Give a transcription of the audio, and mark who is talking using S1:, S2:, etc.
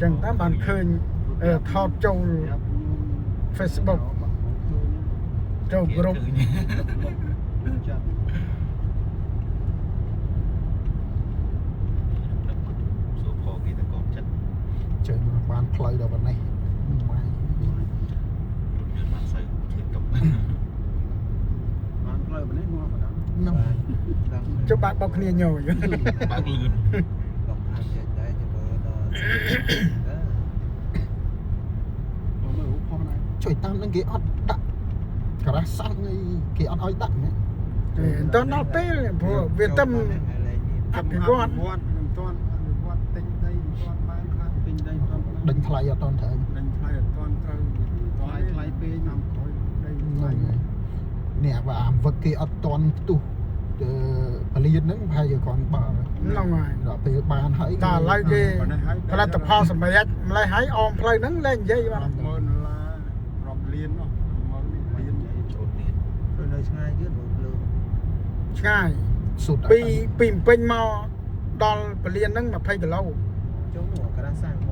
S1: ចឹងតើបានឃើញអឺថតចូល Facebook ចូលក្រុម
S2: ចាត់
S3: សួរផគេតកូនចិត្ត
S4: ជើងបានផ្លូវដល់ប៉ុណ្ណេះម៉ែ
S3: រថយន្តបានសូវឈឺកុំ
S2: បានផ្លូវនេះងាប់បណ្ដា
S4: ហ្នឹង
S5: ដឹង
S1: ចុះបាក់បោកគ្នាញយ
S3: បើកលឿន
S5: បងអាចចេញដែរចាំមើលដល់
S2: មើលរូបផុសណា
S4: ជួយតាមនឹងគេអត់ដាក់ក្រាស់សាំងអីគេអត់ឲ្យដាក់ណា
S1: ទេមិនតដល់ពេលព្រោះវាទៅអភិវឌ្ឍ
S2: វត្តមិនទាន់អភិវឌ្ឍទិញដីមិនទាន់បានខ្លះទិញដីមិនទាន់
S4: ដេញថ្លៃអត់តន់ត្រូវ
S2: ដេញថ្លៃអត់ទាន់ត្រូវថ្លៃថ្លៃពេកតាមក្រោយដី
S4: ហ្នឹងហើយនេះបើអាវឹកគេអត់តន់ផ្ទុះទៅពលានហ្នឹងប្រហែលជាគ្រាន់បើ
S1: ហ្នឹងហើយ
S4: ដល់ពេលបានហើយ
S1: តែឥឡូវគេផលិតផលសម្រាប់ម្លេះហើយអមផ្លូវហ្នឹងលែងនិយាយបាទ
S2: រាប់ម៉ឺនដុល្លាររាប់លាននោះម៉ឺនលាន
S3: ចូលទៀត
S5: នៅឆ្ងាយទៀតបងភ្លើង
S1: ឆ្ងាយ
S4: សុទ្ធ
S1: ពីពីភ្នំពេញមកដល់ពលានហ្នឹង20គីឡូ
S5: ចុងនោះក្រាស់សាំង